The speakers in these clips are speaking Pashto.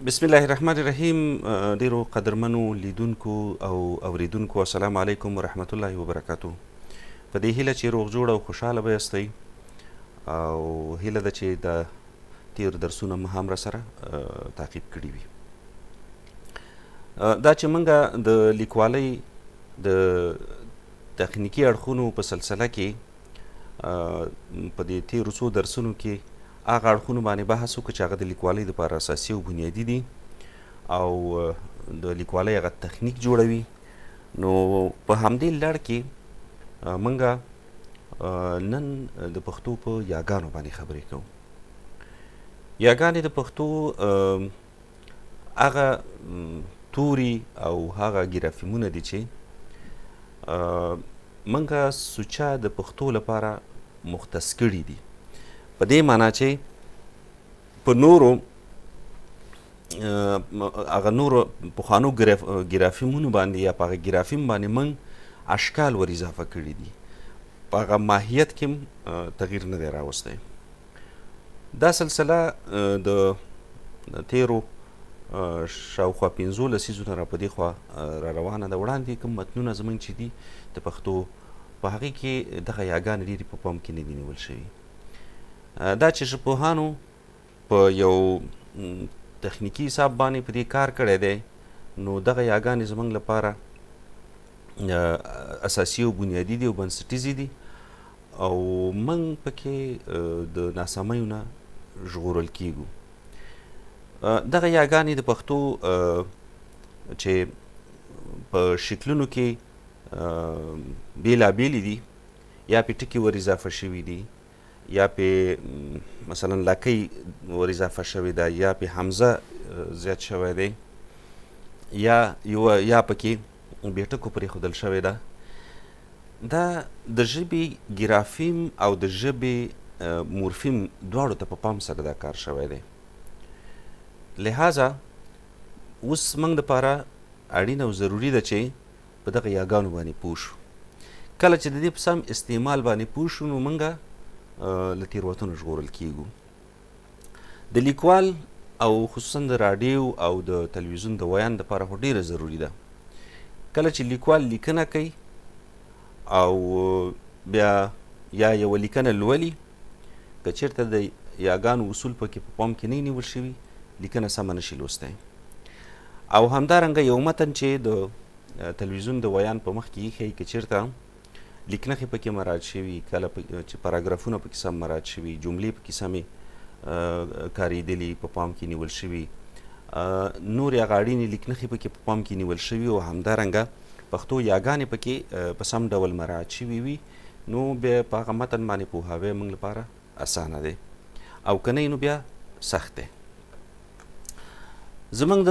بسم الله الرحمن الرحیم. ډیرو قدرمنو لیدونکو او اوریدونکو، السلام علیکم ورحمت الله وبرکاتو. په دې هیله چې روغ جوړ او خوشحاله به یاستئ او هیله ده چې د تیر درسونه مو هم راسره تعقیب کړي وي. دا چې موږ د لیکوالۍ د تخنیکي اړخونو په سلسله کې په دې تیرو څو درسونو کې هغه اړخونو باندې بحث وکړو چې هغه د لیکوالۍ لپاره اساسي او بنیادي دي او د لیکوالۍ هغه تخنیک جوړوي، نو په همدې لړ کې موږ نن د پښتو په یاګانو باندې خبرې کوو. یاګانې د پښتو هغه توري او هغه ګرافیمونه دي چې موږ سوچه د پښتو لپاره مختص کړي دي، په دې معنا چې په نورو هغه نورو پخوانو ګرافیمونو باندې یا په هغه ګرافیم باندې موږ اشکال ور اضافه کړي دي، په هغه ماهیت کې تغییر نه دی راوستی. دا سلسله د تیرو شاوخوا 15 لسیزو نه را په دې خوا را روانه ده. وړاندې کوم متنونه زموږ چې دي د پښتو په هغې کې دغه یاګانې ډېرې په پام کې نه دي نیول شوي. دا چې ژبپوهانو په یو تخنیکي حساب باندې په دې کار کړی دی، نو دغه یاګانې زموږ لپاره اساسي او بنیادي دي او بنسټیزې دي او موږ پکې د ناسمیو نه ژغورل کیږو. دغه یاګانې د پښتو چې په شکلونو کې بېلابېلې دي، یا پې ټکي ور اضافه شوي دي، یا پې مثلا لکۍ ور اضافه شوې ده، یا پې حمزه زیات شوی دی، یا یوه یا پکې بې ټکو پرېښودل شوې ده. دا د ژبې ګرافیم او د ژبې مورفیم دواړو ته په پام سره دا کار شوی دی. لہذا اوس موږ دپاره اړینه او ضروري ده چې په دغه یاګانو باندې پوه شو. کله چې د دې په سم استعمال باندې پوه شو، نو موږ له تېروتنو ژغورل کیږو. د لیکوال او خصوصا د راډیو او د تلویزیون د ویاند دپاره خو ډېره ضروري ده. کله چې لیکوال لیکنه کوي او بیا یا یوه لیکنه لولي، که چېرته د یاګانو اصول پکې په پام کې نه نیول شوي، لیکنه سمه نشي لوستی. او همدارنګه یو متن چې د تلویزیون د ویاند په مخ کې ایښی، که چېرته لیکنښې پکې مراعات شوي، کله چې پاراګرافونه پکې سم مراعات شوي، جملې پکې سمې کارېدلي، په پام کې نیول شوي، نورې هغه اړینې لیکنښې پکې په پام کې نیول شوي او همدارنګه پښتو یاګانې پکې په سم ډول مراعات شوي وي، نو بیا په هغه متن باندې پوهاوی موږ لپاره اسانه دی، او که نه نو بیا سخت دی. زموږ د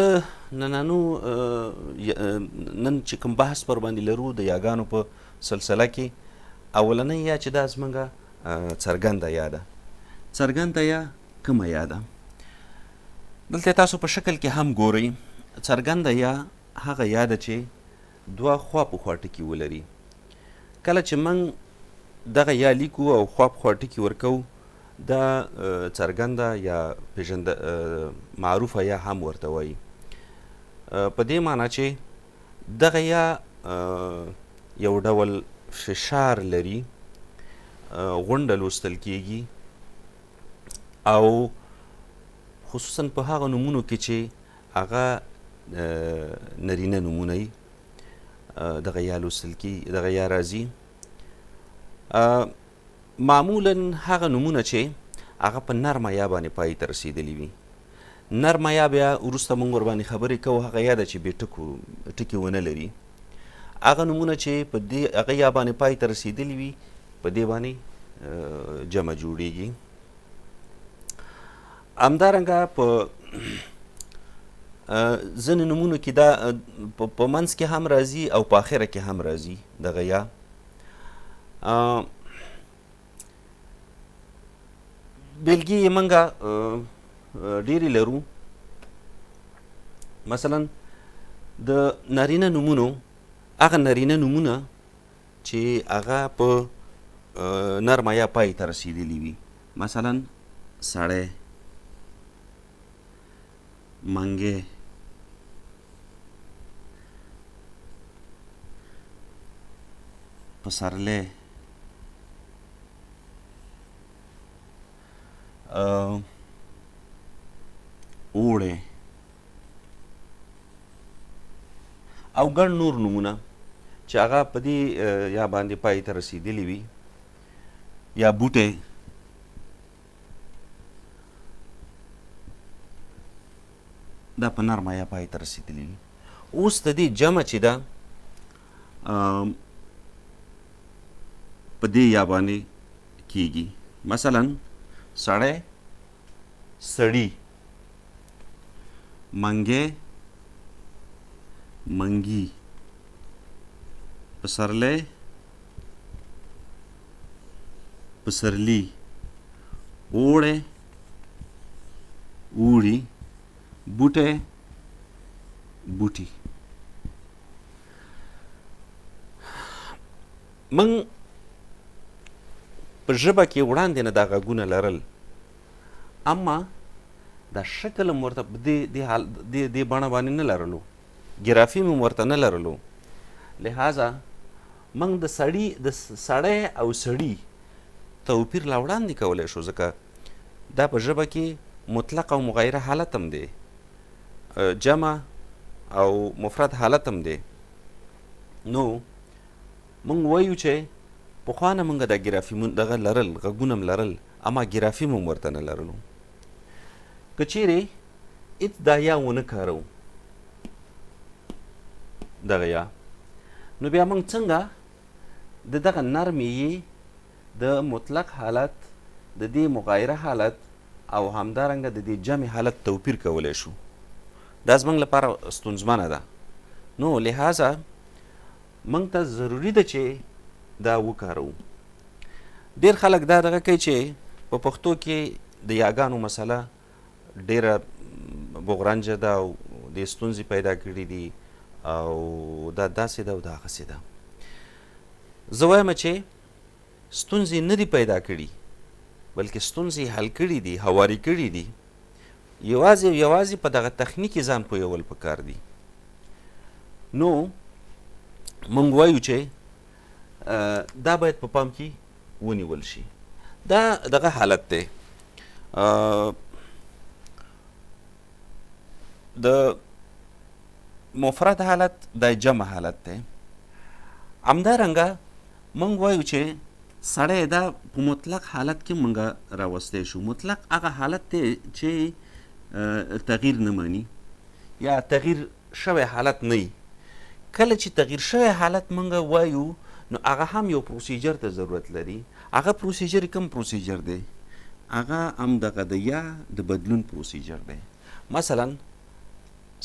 نننو نن چې کوم بحث پر باندې لرو د یاګانو په سلسله کې، اولنۍ یا چې دا زموږ څرګنده یا ده. څرګنده یا کومه یا ده؟ دلته تاسو په شکل کې هم ګورئ. څرګنده یا هغه یا ده چې دوه خوا په خوا ټکي ولري. کله چې موږ دغه یا لیکو او خوا په خوا ټکي ورکوو، دا څرګنده یا پېژنده معروفه یا هم ورته وایي. په دې معنا چې دغه یا یو ډول فشار لري، غونډه لوستل کیږي او خصوصا په هغه نومونو کې چې هغه نرینه نومونه وي، دغه یا لوستل کیږي، دغه یا راځي. معمولا هغه نومونه چې هغه په نرمه یا باندې پای ته رسېدلي وي. نرمه یا بیا وروسته موږ ورباندې خبرې کوو، هغه یا ده چې بې ټکي ونه لري. هغه نومونه چې په دې هغه یا باندې پای ته رسېدلي وي، په دې باندې جمع جوړیږي. همدارنګه په ځینې نومونو کې دا په منځ کې هم راځي او په آخره کې هم راځي دغه یا. بېلګې یې موږ ډېرې لرو. مثلا د نارینه نومونو، هغه نارینه نومونه چې هغه په نرمه یا پای ته رسېدلي وي، مثلا سړی، منګی، پسرلی، اوړی او ګڼ نور نومونه چې هغه په دې یا باندې پای ته رسېدلي وي، یا بوټی، دا په نرمه یا پای ته رسېدلي وي. اوس د دې جمع چې ده په دې یا باندې کیږي. مثلا سړی، سړي، منګی، منګي، پسرلی، پسرلی، اوړی، اوړي، بوټی، بوټي. موږ په ژبه کې وړاندې نه دا غږونه لرل، اما دا شکل هم ورته په دې بڼه باندې نه لرلو، ګرافیم هم ورته نه لرلو. لهذا موږ د سړی او سړي توپیر لا وړاندې کولی شو، ځکه دا په ژبه کې مطلق او مغایره حالت هم دی، جمع او مفرد حالت هم دی. نو موږ وایو چې پخوا نه موږ دا ګرافیمون دغه لرل، غږونه هم لرل، اما ګرافیم هم ورته نه لرلو. که چیرې هېڅ دا یا ونه کاروو دغه یا، نو بیا موږ څنګه د دغه نرمې یې د مطلق حالت، د دې مغایره حالت او همدارنګه د دې جمع حالت توپیر کولی شو؟ دا زموږ لپاره ستونزمنه ده. نو لهذا موږ ته ضروري ده چې دا وکاروو. ډېر خلک دا دغه کوي چې په پښتو کې د یاګانو مسله ډېره بغرنجه ده او دې ستونزې پیدا کړي دي او دا داسې ده او دا هغسې ده. زه وایم چې ستونزې نه دي پیدا کړي، بلکې ستونزې حل کړي دي، هوارې کړي دي. یوازې یوازې په دغه تخنیک ځان پوهول پکار دي. نو موږ وایو چې دا باید په پام کې ونیول شي. دا دغه حالت دی. د مفرد حالت د جمع حالت دی. همدارنګه موږ وایو چې سړی دا په مطلق حالت کې موږ راوستی شو. مطلق هغه حالت دی چې تغییر نه مانی یا تغییر شوی حالت نه وي. کله چې تغییر شوی حالت موږ وایو نو هغه هم یو پروسیجر ته ضرورت لري. هغه پروسیجر کوم پروسیجر دی؟ هغه هم دغه د یا د بدلون پروسیجر دی. مثلا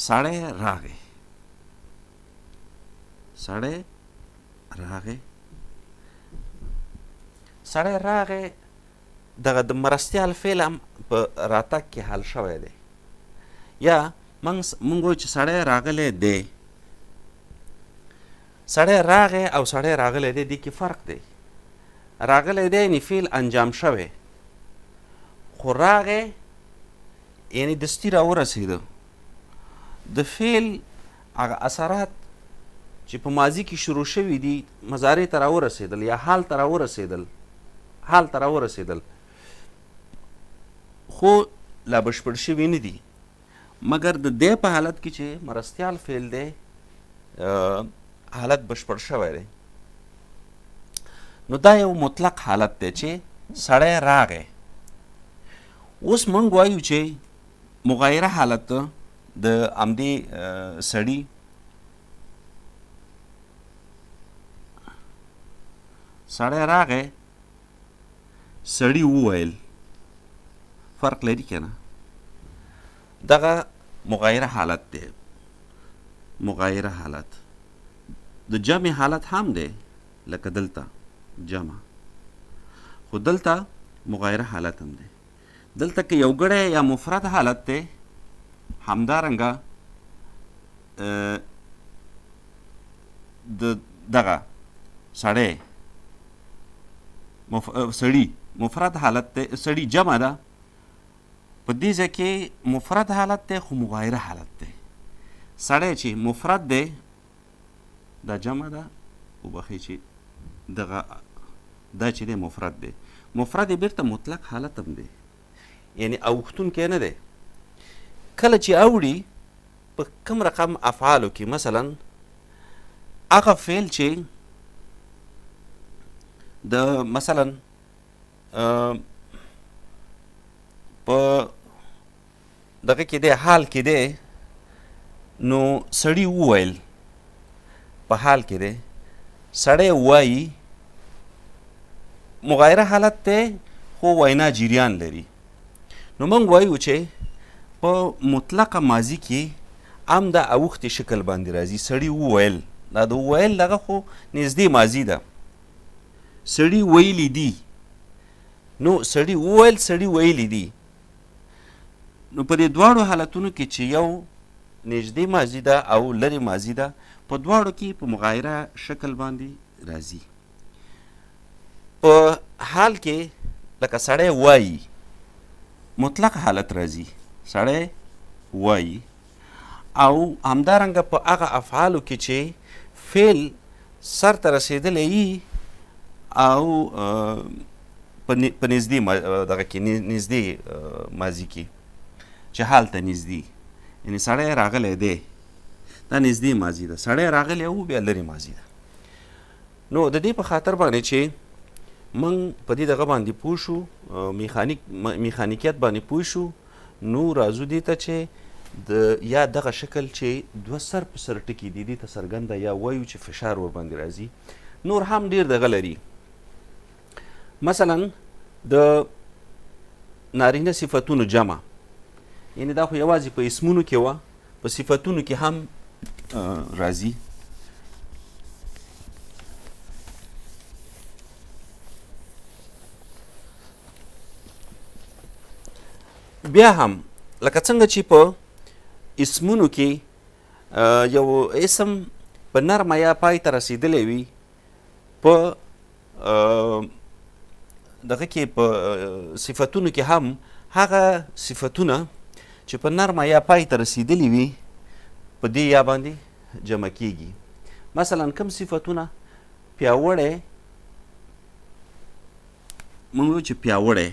سړی راغی، سړی راغی، سړی راغی، دغه د مرستیال فعل هم په راتګ کې حل شوی دی. یا موږ وایو چې سړی راغلی دی، سړی راغی او سړی راغلی دی، دې کې فرق دی. راغلی دی یعنې فعل انجام شوی، خو راغی یعنې دستي راورسېده. د فعل هغه اثرات چې په ماضي کې شروع شوي دي مضارع ته راورسېدل یا حال ته راورسېدل، حال ته راورسېدل، خو لا بشپړ شوي نه دي. مګر د دې په حالت کې چې مرستیال فعل دی حالت بشپړ شوی دی. نو دا یو مطلق حالت دی چې سړی راغی. اوس موږ وایو چې مغایره حالت د همدې سړي سړی راغی، سړي وویل، فرق لري که نه؟ دغه مغایره حالت دی. مغایره حالت د جمع حالت هم دی، لکه دلته جمع، خو دلته مغایره حالت هم دی. دلته که یو ګړی یا مفرد حالت دی، همدارنګه د دغه سړی سړي مفرد حالت دی، سړي جمع ده، په دې ځای کې مفرد حالت دی خو مغایره حالت دی. سړی چې مفرد دی، دا جمع ده، وبخښئ چې دغه دا چې دی مفرد دی، مفرد یې بیرته مطلق حالت هم دی، یعنی اوښتونکی نه دی. کله چې اوړي په کوم رقم افعالو کې، مثلا هغه فعل چې د مثلا په دغه کې دی، حال کې دی، نو سړي وویل، په حال کې دی، سړی وایي، مغایره حالت دی خو وینا جریان لري. نو موږ وایو چې په مطلقه ماضي کې هم د اوښتې شکل باندې راځي. سړي وویل، دا د وویل دغه خو نږدې ماضي ده، سړي ویلي دي، نو سړي وویل، سړي ویلي دي. نو په دې دواړو حالتونو کې چې یو نږدې ماضي ده او لرې ماضي ده، په دواړو کې په مغایره شکل باندې راځي. په حال کې لکه سړی وایي، مطلق حالت راځي، سړی وایي. او همدارنګه په هغه افعالو کې چې فعل سر ته رسېدلی یي او په نږدې دغه کې، نږدې ماضي کې چې حال ته نږدې، یعنې سړی راغلی دی، دا نږدې ماضي ده، سړی راغلی و بیا لرې ماضي ده. نو د دې په خاطر باندې چې موږ په دې دغه باندې پوه شو، میخانیکیت باندې پوه شو، نو راځو دې ته چې د یا دغه شکل چې دوه سر په سر ټکي دي، دې ته څرګنده یا وایو چې فشار ورباندې راځي. نور هم ډېر دغه لري، مثلا د نارینه صفتونو جمع، یعنې دا خو یوازې په اسمونو کې وه، په صفتونو کې هم راځي. بیا هم لکه څنګه چې په اسمونو کې یو اسم په نرمه یا پای ته رسېدلی وي، په دغه کې په صفتونو کې هم هغه صفتونه چې په نرمه یا پای ته رسېدلي وي په دې یا باندې جمع کیږي. مثلا کوم صفتونه؟ پیاوړی، موږ وایو چې پیاوړی،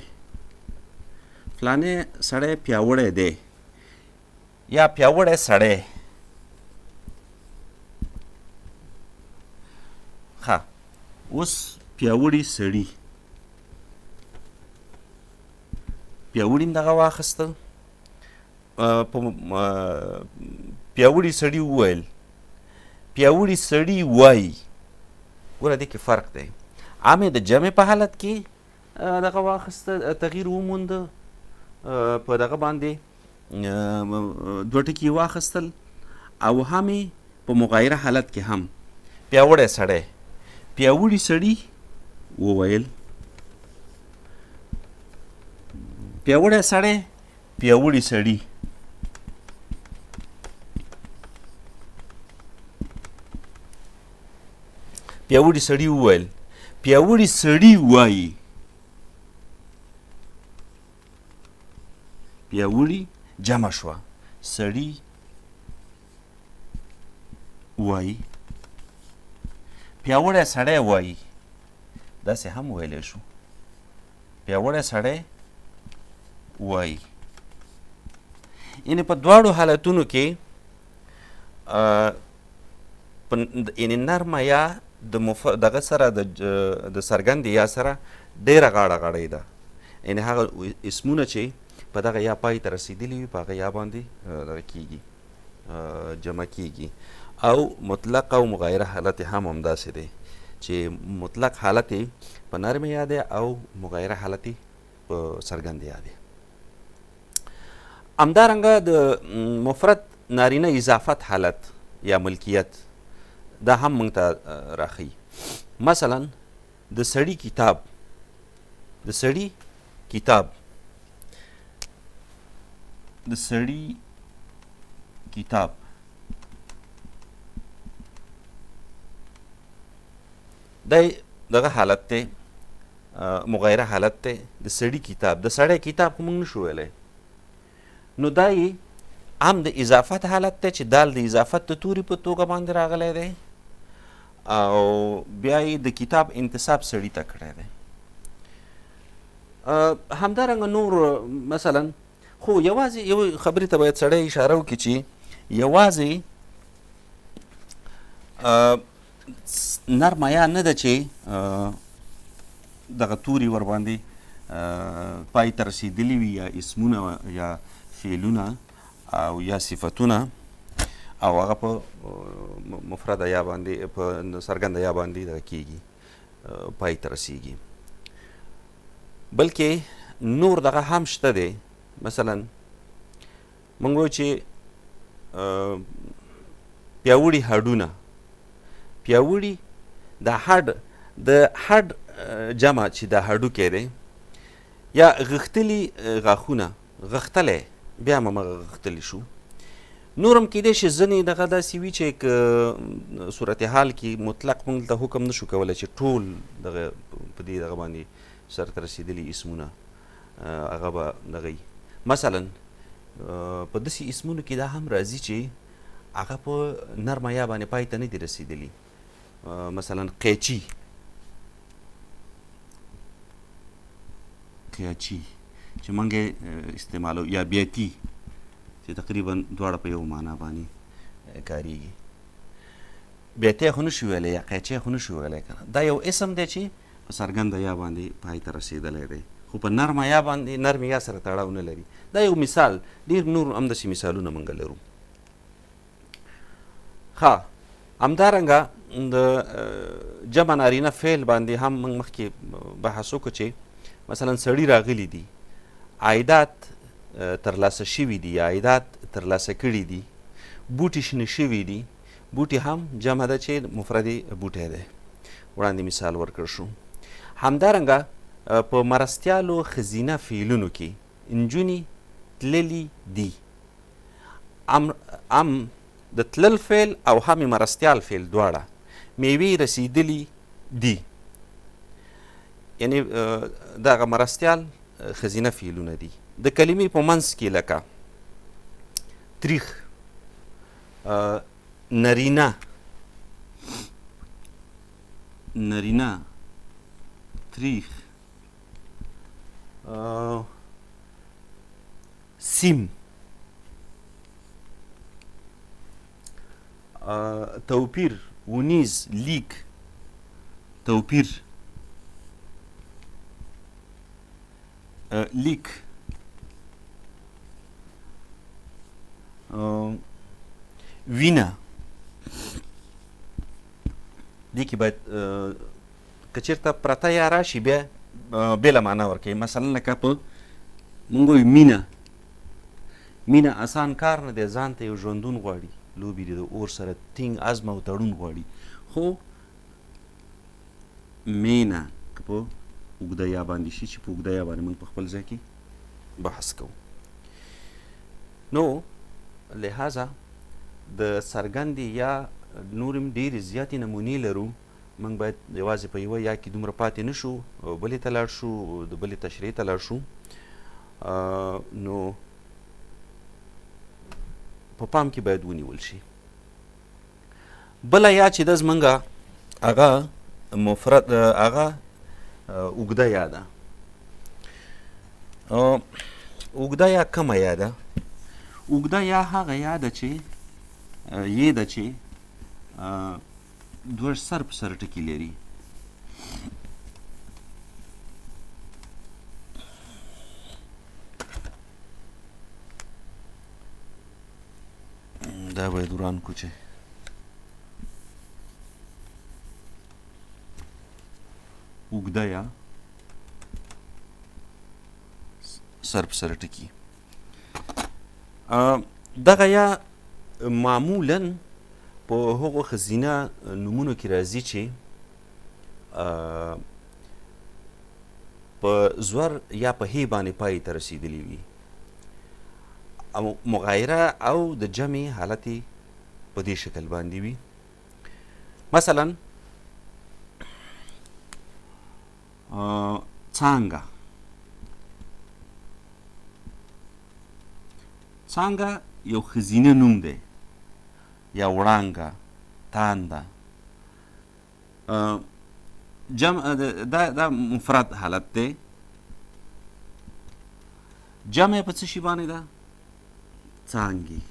فلانی سړی پیاوړی دی یا پیاوړی سړی. ښه، اوس پیاوړي سړي، پیاوړي هم دغه واخیسته، په پیاوړي سړي وویل، پیاوړي سړي وایي. ګوره دې کې فرق دی، عام یې د جمع په حالت کې دغه واخیسته، تغییر وموند، په دغه باندې دوه ټکي واخیستل، او هم یې په مغایره حالت کې هم پیاوړی سړی، پیاوړي سړي وویل، پیاوړی سړی، پیاوړي سړي. پیاوړي سړي وویل، پیاوړي سړي وایي، پیاوړي جمع شوه، سړي وایي، پیاوړی سړی وایي، داسې هم ویلی شو، پیاوړی سړی وایي. یعنې په دواړو حالتونو کې یعنې نرمه یا د دغه سره د څرګندې یا سره ډېره غاړه غړۍ ده، یعنې هغه اسمونه چې په دغه یا پای ته رسېدلي وي په هغه یا باندې دغه کیږي، جمع کیږي. او مطلق او مغایره حالت هم همداسې دی چې مطلق حالت یې په نرمې یا دی او مغایره حالت یې په څرګندې یا دی. همدارنګه د مفرد نارینه اضافت حالت یا ملکیت دا هم موږ ته راښیي. مثلا د سړي کتاب، د سړي کتاب، د سړي کتاب، دی دغه حالت دی، مغایره حالت دی. د سړي کتاب، د سړی کتاب خو موږ نشو ویلی، نو دا یې هم د اضافت حالت دی چې دال د اضافت د توري په توګه باندې راغلی دی او بیا یې د کتاب انتساب سړي ته کړی دی. همدارنګه نور مثلا خو یوازې یو خبرې ته باید سړی اشاره وکړي چې یوازې نرمه یا نه ده چې دغه توري ورباندې پای ته رسېدلي وي یا اسمونه یا فعلونه او یا صفتونه او هغه په مفرده یا باندې په څرګنده یا باندې دغه کېږي، پای ته رسېږي، بلکې نور دغه هم شته دی. مثلا موږ وایو چې پیاوړي هډونه، پیاوړي د هډ، د هډ جمع چې د هډوکی دی، یا غښتلي غاښونه، غښتلی بیا هم هماغه غښتلي شو. نور هم کېدای شي ځینې دغه داسې وي چې که صورتحال کې مطلق موږ دلته حکم نه شو کولی چې ټول دغه په دې دغه باندې سرته رسېدلي اسمونه هغه به دغه وي. مثلا په داسې اسمونو کې دا هم راځي چې هغه په نرمه یا باندې پای ته نه دي رسېدلي. مثلا قیچي، قیچي چې موږ یې استعمالو، یا بیتي چې تقریبا دواړه په یو معنا باندې کاریږي. بیتی خو نشو ویلی یا قیچی خو نشو ویلی که نه، دا یو اسم دی چې په څرګنده یا باندې پای ته رسېدلی دی، خو په نرمه یا باندې نرمې یا سره تړاو نه لري. دا یو مثال، ډېر نور هم داسې مثالونه موږ لرو. ښه، همدارنګه د جمع نارینه فعل باندې هم موږ مخکې بحث وکړو چې مثلا سړي راغلي دي، عایدات ترلاسه شوي دي یا عایدات ترلاسه کړي دي، بوټي شنه شوي دي، بوټي هم جمع ده چې مفرد بوټی دی، وړاندې مثال ورکړ شو. همدارنګه په مرستیالو ښځینه فعلونو کې نجونې تللي دي، ام د تلل فعل او هم مرستیال فعل دواړه میوې رسیدلي دي، یعنی دغه مرستیال ښځینه فعلونه دي. د کلمې په منځ کې لکه تریخ، نرینه، نرینه، تریخ، سیم، توپیر، ونیز، لیک، توپیر، لیک، وینه. دې کې باید که چېرته پرته یا راشي بیا بېله معنا ورکوي. مثلا لکه په موږ وایو مینه، مینه اسان کار نه دی، ځان ته یو ژوندون غواړي، لوبې دي د اور سره ټینګ عزم او تړون غواړي. خو مینه که په اوږده یا باندې شي، چې په اوږده یا باندې موږ په خپل ځای کې بحث کوو، نو لهذا د څرګندې یا نورې هم ډېرې زیاتې نمونې لرو. موږ باید یوازې په یوه یا کې دومره پاتې نه شو، بلې ته لاړ شو، د بلې تشریح ته لاړ شو. نو په پام کې باید ونیول شي. بله یا چې ده زمونږ هغه مفرد، هغه اوږده یا ده. اوږده یا کومه یا ده؟ اوږده یا هغه یا ده چې یې ده چې دوه سر په سر ټکي لري. دا باید وران کړو چې اوږده یا سر په سر ټکي. دغه یا معمولا په هغو ښځینه نومونو کې راځي چې په زور یا په هې باندې پای ته رسېدلي وي، او مغایره او د جمع حالت یې په دې شکل باندې وي. مثلا څانګه، څانګه یو ښځینه نوم دی یا وړانګه، تانده. جمع دا مفرد حالت دی. جمع په څه شي باندې ده؟ څانګې.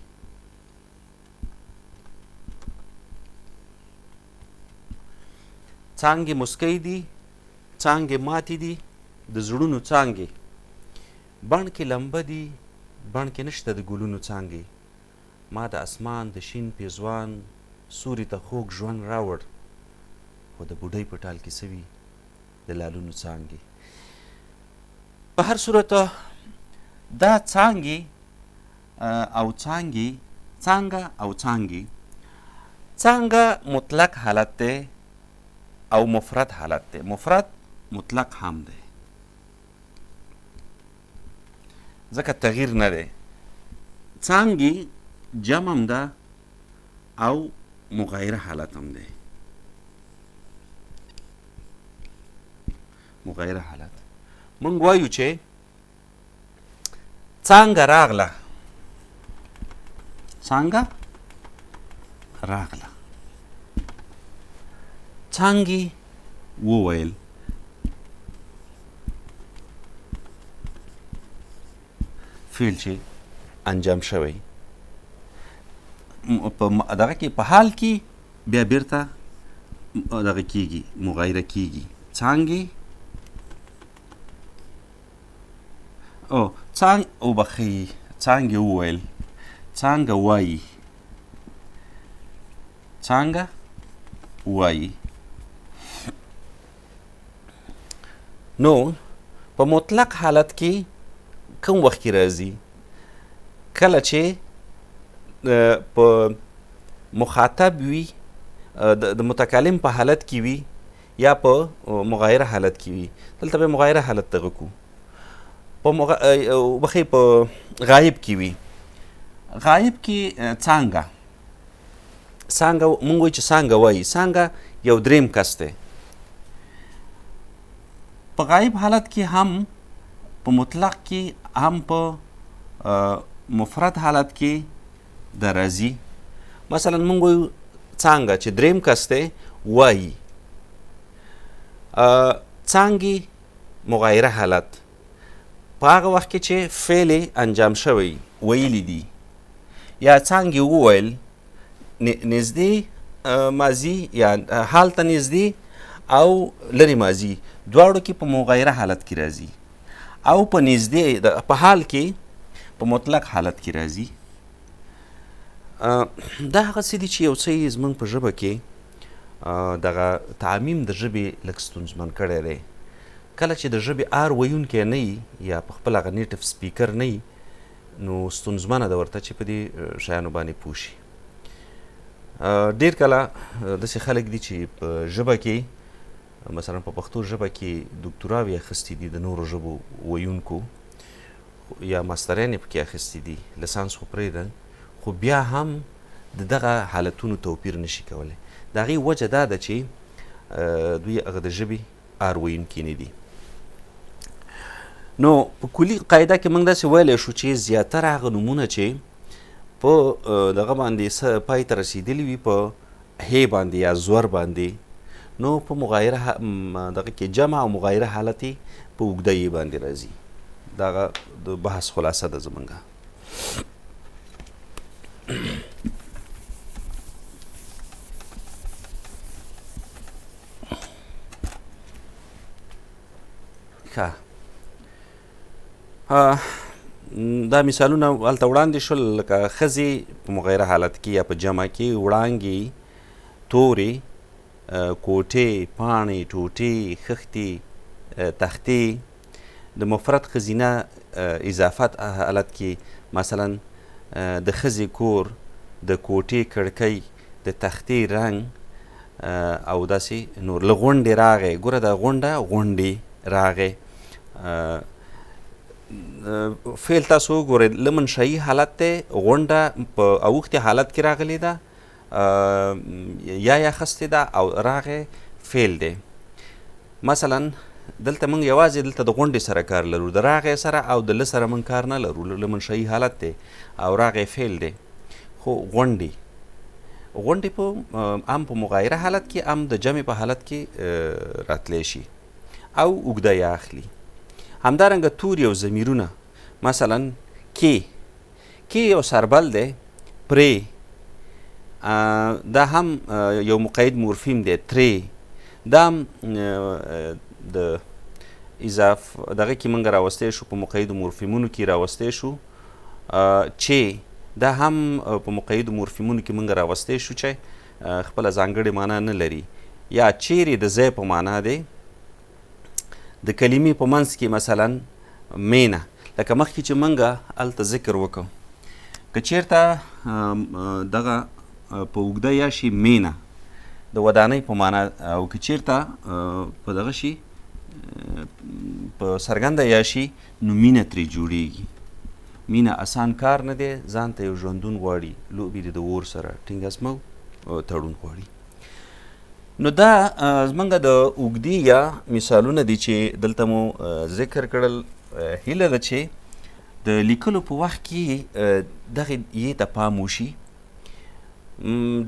څانګې مسکۍ دي، څانګې ماتې دي، د زړونو څانګې. بڼ کې لمبه دي، بڼ کې نشته د ګلونو څانګې. ما د اسمان د شین پېزوان سوري ته خوږ ژوند راوړ، خو د بوډۍ په ټال کې څه وي د لالونو څانګې. په هر صورت دا څانګې او څانګې، څانګه او څانګې، څانګه مطلق حالت دی او مفرد حالت دی، مفرد مطلق هم دی ځکه تغییر نه دی. څانګې جمع هم ده او مغایره حالت هم دی. مغایره حالت مونږ وایو چې څانګه راغله، څانګه راغله، څانګې وویل، فعل چې انجام شوی په دغه کې په حال کې بیا بیرته دغه کیږي، مغایره کیږي. څانګې او څانګ وبخښئ، څانګې وویل، څانګه وایي، څانګه وایي. نو په مطلق حالت کې کوم وخت کې راځي؟ کله چې په مخاطب وي، د متکلم په حالت کې وي یا په مغایره حالت کې وي. دلته به مغایره حالت دغه کو، په وبخښئ په غایب کې وي. غایب کې څانګه، څانګه مونږ وایو چې څانګه وایي، څانګه یو دریم کس دی. په غایب حالت کې هم په مطلق کې هم په مفرد حالت کې د راځي. مثلا مونږ وایو څانګه چې دریم کس دی وایي، څانګې مغایره حالت په هغه وخت کې چې فعل انجام شوی ویلي دي، یا څانګې وویل نږدې ماضي یا حال ته نږدې او لرې ماضي، دواړو کې په مغایره حالت کې راځي، او په نږدې په حال کې په مطلق حالت کې راځي. دا هغه څه دي چې یو څه یې زموږ په ژبه کې دغه تعمیم د ژبې لږ ستونزمن کړی دی. کله چې د ژبې آر ویونکی نه یي یا په خپل هغه native speaker نه یي، نو ستونزمنه ده ورته چې په دې شیانو باندې پوه شي. ډېر کله داسې خلک دي چې په ژبه کې مثلا په پښتو ژبه کې دوکتوراوې اخیستې دي د نورو ژبو ویونکو یا ماسترین یې پکې اخیستې دي، لسانس خو پرېږده، خو بیا هم د دغه حالتونو توپیر نشي کولی. د هغې وجه دا ده چې دوی هغه د ژبې آر ویونکي نه دي. نو په کلي قاعده کې موږ داسې ویلی شو چې زیاتره هغه نومونه چې په دغه باندې پای ته رسېدلي وي په هې باندې یا زور باندې، نو په مغایره دغه کې جمع او مغایره حالت یې په اوږده یې باندې راځي. دغه د بحث خلاصه ده زمونږ. ښه، دا مثالونه هلته وړاندې شول، لکه ښځې په مغایره حالت کې یا په جمع کې، وړانګې، تورې، کوټې، پاڼې، ټوټې، خښتې، تختې. د مفرد ښځینه اضافت حالت کې مثلا د ښځې کور، د کوټې کړکۍ، د تختې رنګ او داسې نور. له غونډې راغی، ګوره دا غونډه غونډې راغی. فعل تاسو وګورئ، له منشایي حالت دی، غونډه په اوښتې حالت کې راغلې ده، یا یې اخیستې ده او راغی فعل دی. مثلا دلته موږ یوازې دلته د غونډې سره کار لرو، د راغی سره او د له سره موږ کار نه لرو. له منشایي حالت دی او راغی فعل دی، خو غونډې غونډې په ام په مغایره حالت کې ام د جمع په حالت کې راتلی شي او اوږده یا اخلي. همدارنګه توري او ضمیرونه، مثلا کې، کې یو سربل دی، پرې دا هم یو مقید مورفیم دی، ترې دا هم د اضاف دغه کې موږ راوستی شو، په مقیدو مورفیمونو کې راوستی شو. چې دا هم په مقیدو مورفیمونو کې موږ راوستی شو چې خپله ځانګړې معنا نه لري. یا چیرې د ځای په معنا دی، د کلمې په منځ کې مثلا مینه، لکه مخکې چې موږ هلته ذکر وکړو، که چیرته دغه په اوږده یا شي مینه د ودانۍ په معنا، او که چیرته په دغه شي په څرګنده یا شي نو مینه ترې جوړیږي. مینه اسان کار نه دی، ځان ته یو ژوندون غواړي، لوبې دې د اور سره ټینګ عزم او تړون غواړي. نو دا زمونږ د اوږدې یا مثالونه دي چې دلته مو ذکر کړل. هیله ده چې د لیکلو په وخت کې دغې یې ته پام وشي.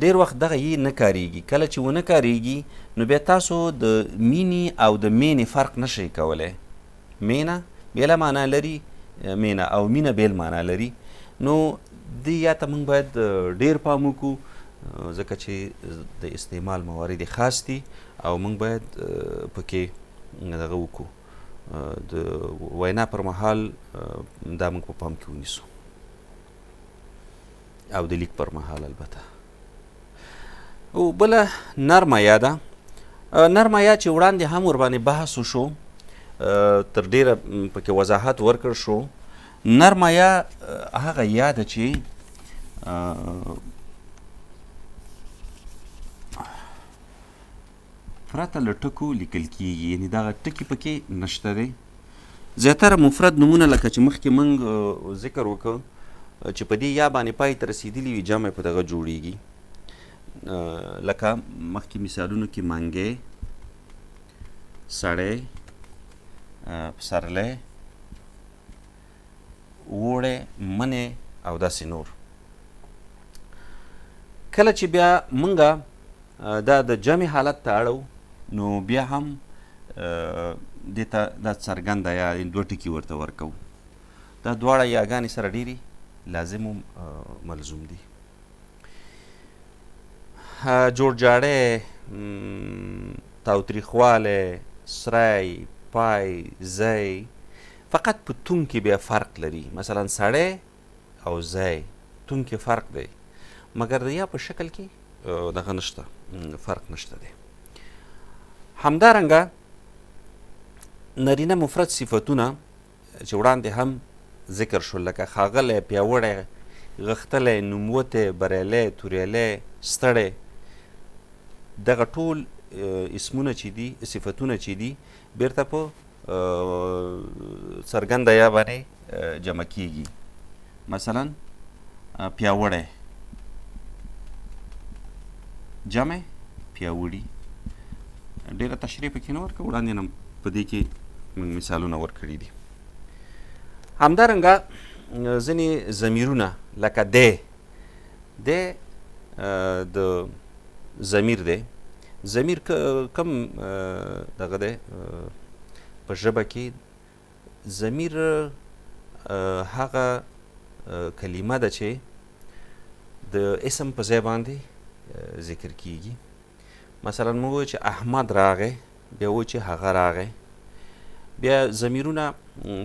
ډېر وخت دغه یې نه کاریږي، کله چې ونه کاریږي نو بیا تاسو د مینې او د مینې فرق نشئ کولی. مینه بېله معنا لري، مینه او مینه بېل معنا لري. نو دې یا ته موږ باید ډېر پام وکړو، ځکه چې د استعمال موارد خاص دي او موږ باید پکې دغه وکړو، د وینا پر مهال دا موږ په پام کې ونیسو او د لیک پر مهال البته. او بله نرمه یا ده، نرمه یا چې وړاندې هم ورباندې بحث وشو، تر ډېره پکې وضاحت ورکړ شو. نرمه یا هغه یا ده چې پرته له ټکو لیکل کیږي، یعنې دغه ټکي پکې نشته دی. زیاتره مفرد نومونه لکه چې مخکې موږ ذکر وکړ چې په دې یا باندې پای ته رسېدلي وي، جمع په دغه جوړیږي. لکه مخکې مثالونو کې منګی، سړی، پسرلی، اوړی، منی او داسې نور. کله چې بیا موږ دا د جمع حالت ته اړو نو بیا هم دې ته دا څرګنده یا دوه ټکي ورته ورکوو. دا دواړه یاګانې سره ډېرې لازم او ملزوم دي. جوړجاړی، تاوتریخوالی، سری، پای، ځای، فقط په تون کې بیا فرق لري. مثلا سړی او ځای تون کې فرق دی، مګر د یا په شکل کې دغه نشته، فرق نشته دی. همدارنګه نرینه مفرد صفتونه چې وړاندې هم ذکر شول، لکه ښاغلی، پیاوړی، غښتلی، نوموتی، بریالی، توریالی، ستړی، دغه ټول اسمونه چې دي، صفتونه چې دي، بیرته په څرګنده یا باندې جمع کیږي. مثلا پیاوړی جمع پیاوړي، ډېره تشریح پکې نه ورکوو، وړاندې نه په دې کې موږ مثالونه ورکړي دي. همدارنګه ځینې ضمیرونه لکه دی، دی د ضمیر دی. ضمیر کم دغه دی په ژبه کې، ضمیر هغه کلمه ده چې د اسم په ځای باندې ذکر کیږي. مثلا موږ وایو چې احمد راغی، بیا وایو چې هغه راغی. بیا ضمیرونه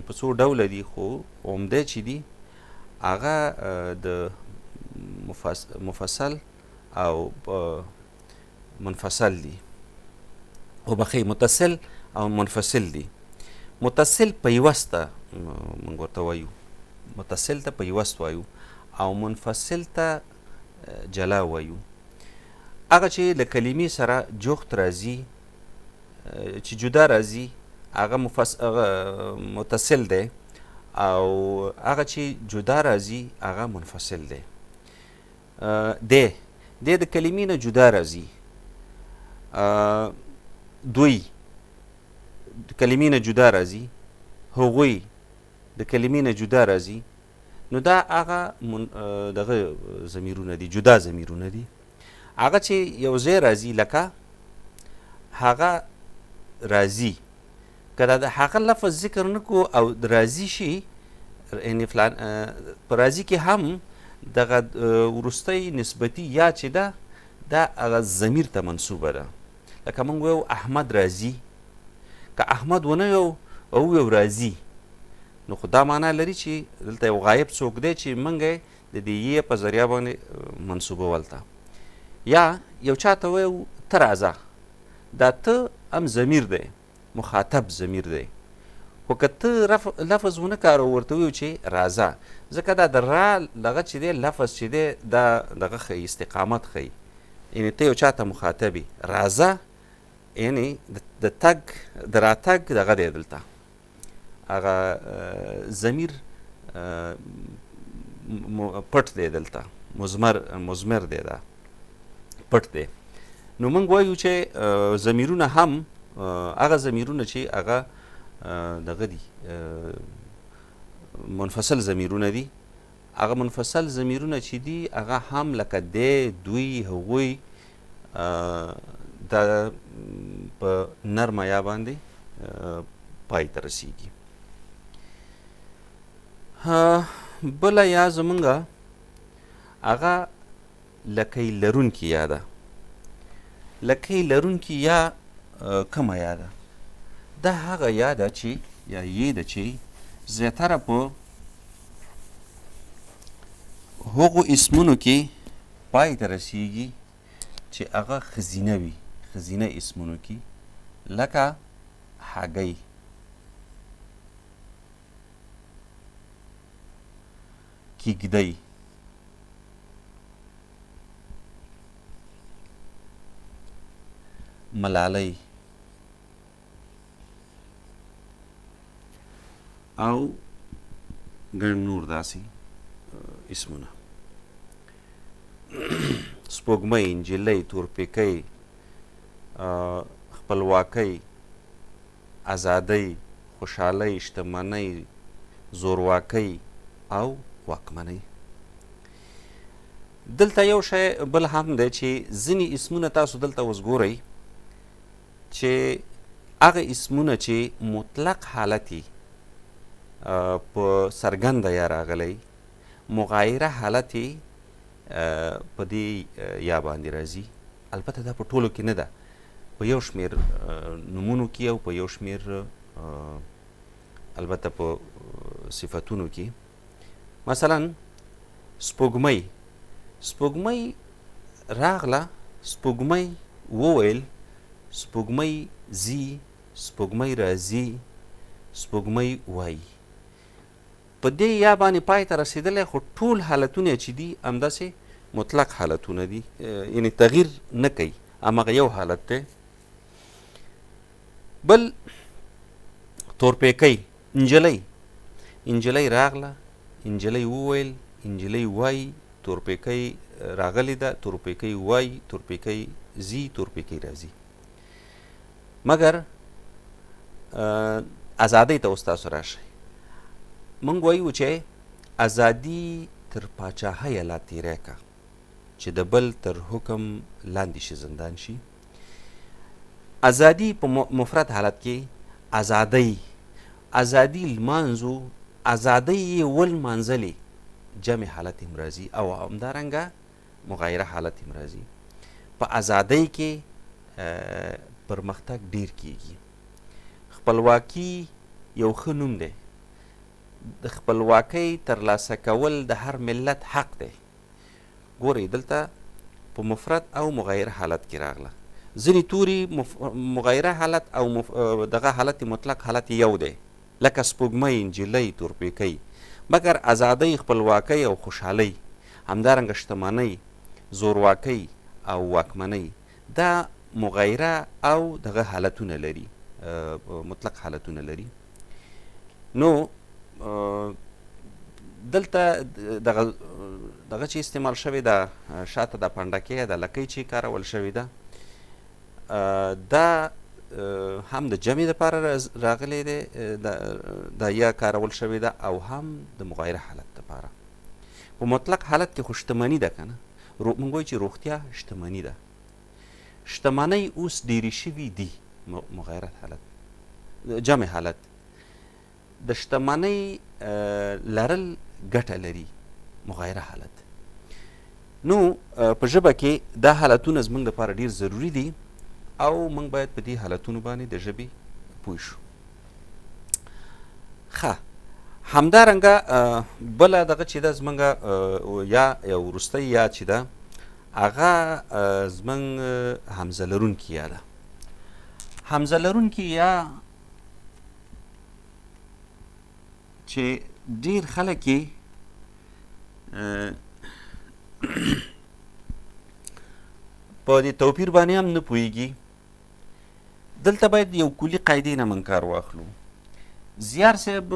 په څو ډوله دي، خو عمده چې دي هغه د مفصل او منفصل دي، وبخښئ متصل او منفصل دي. متصل پیوسته موږ ورته وایو، متصل ته پیوست وایو او منفصل ته جلا وایو. هغه چې له کلمې سره جوخت راځي، چې جدا راځي، هغه متصل دی، او هغه چې جدا راځي هغه منفصل دی. دی دی د کلمې نه جدا راځي. دوی د کلمې نه جدا راځي، هغوی د کلمې نه جدا راځي، نو دا هغه دغه ضمیرونه دي، جدا ضمیرونه دي. هغه چې یو ځای راځي لکه هغه راځي، که دا د هغه لفظ ذکر نه کړو او راځي شي، یعنې فلان په راځي کې هم دغه وروستۍ نسبتي یا چې ده دا هغه ضمیر ته منسوبه ده. لکه موږ وایو احمد راځي، که احمد ونه وایو او ووایو راځي، نو خو دا معنا لري چې دلته یو غایب څوک دی چې موږ یې د دې یې په ذریعه باندې منسوبول ته. یا یو چا ته وایو ته راځه، دا ته هم ضمیر دی، مخاطب ضمیر دی، خو که ته لفظ ونه کاروو ورته وایو چې راځه، ځکه دا د را دغه چې دی لفظ چې دی دا دغه ښیي، استقامت ښیي، یعنې ته یو چا ته مخاطب یې، راځه یعنې د تګ د راتګ دغه دی، دلته هغه ضمیر پټ دی، دلته مضمر دی، دا پټ دی. نو موږ وایو چې ضمیرونه هم هغه ضمیرونه چې هغه دغه دي، منفصل ضمیرونه دي، هغه منفصل ضمیرونه چې دي هغه هم لکه دی، دوی، هغوی، دا په نرمه یا باندې پای ته رسیږي. بله یا زمونږه هغه لکۍ لرونکي یا ده. لکۍ لرونکي یا کومه یا ده؟ دا هغه یا ده چې یا یې ده چې زیاتره په هغو اسمونو کې پای ته رسیږي چې هغه ښځینه وي، ښځینه اسمونو کې، لکه هګۍ، کیږدۍ، ملالۍ او ګڼ نور داسې اسمونه، سپوږمۍ، نجلۍ، تورپیکۍ، خپلواکۍ، ازادۍ، خوشحالۍ، شتمنۍ، زورواکۍ او واکمنۍ. دلته یو شی بل هم دی چې ځینې اسمونه تاسو دلته اوس ګورئ چې هغه اسمونه چې مطلق حالت یې په څرګنده یا راغلی، مغایره حالت یې په دې یا باندې راځي. البته دا په ټولو کې نه ده، په یو شمېر نومونو کې او په یو شمېر البته په صفتونو کې. مثلا سپوږمۍ، سپوږمۍ راغله، سپوږمۍ وویل، سپوږمۍ ځي، سپوږمۍ راځي، سپوږمۍ وایي. په دې یا باندې پای ته رسېدلی، خو ټول حالتونه چې دي همداسې مطلق حالتونه دي، یعنې تغییر نه کوي، هماغه یو حالت دی. بل تورپیکۍ، نجلۍ، نجلۍ راغله، نجلۍ وویل، نجلۍ وایي، تورپیکۍ راغلې ده، تورپیکۍ وایي، تورپیکۍ ځي، تورپیکۍ راځي. مګر ازادۍ ته اوس تاسو راشئ، موږ وایو چې ازادي تر پاچاهیه لا تېری که، چې د بل تر حکم لاندې شي، زندان شي. ازادي په مفرد حالت کې ازادۍ، ازادي لمانځو، ازادۍ یې ولمانځلې، جمع حالت هم راځي او همدارنګه مغایره حالت هم راځي. په ازادۍ کې پرمختګ ډیر کیږي. خپلواکي یو ښه نوم دی، د خپلواکۍ ترلاسه کول د هر ملت حق دی. ګورئ دلته په مفرد او مغایر حالت کې راغله. ځینې توري مغایره حالت او دغه حالت مطلق حالت یو دی، لکه سپوږمۍ، نجلۍ، تورپیکۍ. مګر ازادۍ، خپلواکۍ او خوشحالۍ، همدارنګه شتمنۍ، زورواکۍ او واکمنۍ، دا مغایره او دغه حالتونه لري، مطلق حالتونه لري. نو دلته دغه دغه چې استعمال شوې ده، شاته د پنډکې د لکۍ چې کارول شوې ده، دا هم د جمع دپاره راغلی دی، دا یا کارول شوې ده، او هم د مغایره حالت دپاره. په مطلق حالت کې خو شتمني ده که نه، موږ وایو چې روغتیا شتمني ده. شتمنۍ اوس ډېرې شوي دي، مغایرت حالت، جمع حالت. د شتمنۍ لرل ګټه لري، مغایره حالت. نو په ژبه کې دا حالتونه زموږ دپاره ډېر ضروري دي، او موږ باید په دې حالتونو باندې د ژبې پوه شو. ښه، همدارنګه بله دغه چې ده زموږ یا یو وروستۍ یا چې ده، هغه زموږ همزه لرونکي یا ده. همزه لرونکي یا چې ډېر خلک یې په دې توپیر باندې هم نه پوهېږي. دلته باید یو کلي قاعدې نه موږ کار واخلو. زیار صاحب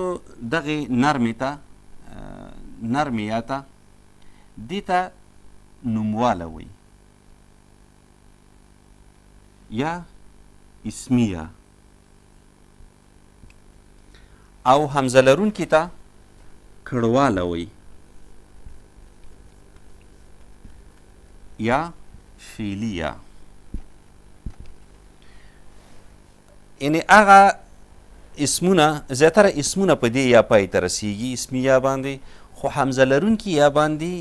دغې نرمې ته، نرمې یا ته، دې ته نومواله وایي یا اسمیه، او همزه لرونکي ته کړواله وایي یا فعلیه. یعنې هغه اسمونه، زیاتره اسمونه په دې یا پای ته رسیږي، اسمي یا باندې، خو همزه لرونکي یا باندې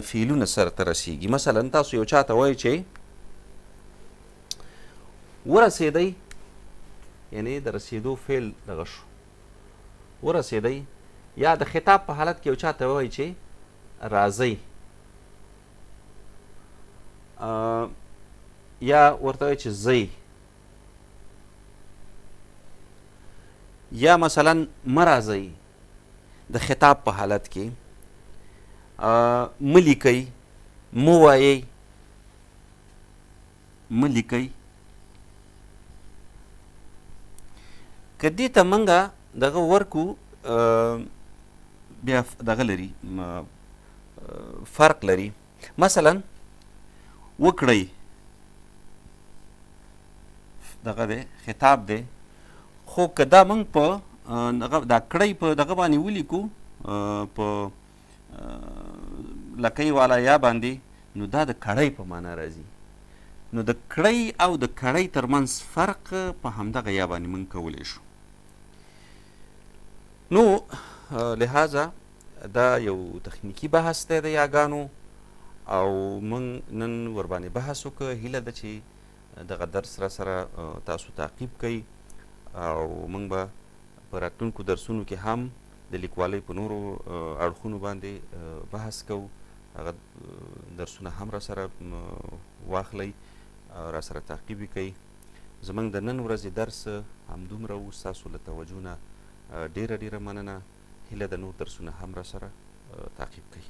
فعلونه سره ته رسیږي. مثلا تاسو یو چا ته وایئ چې ورسېدئ، یعنې د رسېدو فعل دغه شو، ورسېدئ. یا د خطاب په حالت کې یو چا ته وایئ چې راځئ، یا ورته وایئ چې ځئ، یا مثلا مه راځئ د خطاب په حالت کې، مه لیکئ، مه وایئ، مه لیکئ. که دې ته موږ دغه ورکو، بیا دغه لري، فرق لري. مثلا وکړئ، دغه دی خطاب دی، خو که دا موږ په دغه دا کړئ په دغه باندې ولیکو، په لکۍ والا یا باندې، نو دا د کړۍ په معنا راځي. نو د کړۍ او د کړۍ ترمنځ فرق په همدغه یا باندې موږ کولی شو. نو لهذا دا یو تخنیکي بحث دی د یاګانو، او موږ نن ورباندې بحث وکړ. هیله ده چې دغه درس را سره تاسو تعقیب کړئ، او موږ به په راتلونکو درسونو کې هم د لیکوالۍ په نورو اړخونو باندې بحث کوو. هغه درسونه هم را سره واخلئ، را سره تعقیب یې کړئ. زموږ د نن ورځې درس همدومره و. ستاسو له توجه نه ډېره ډېره مننه. هیله ده نور درسونه هم را سره تعقیب کړئ.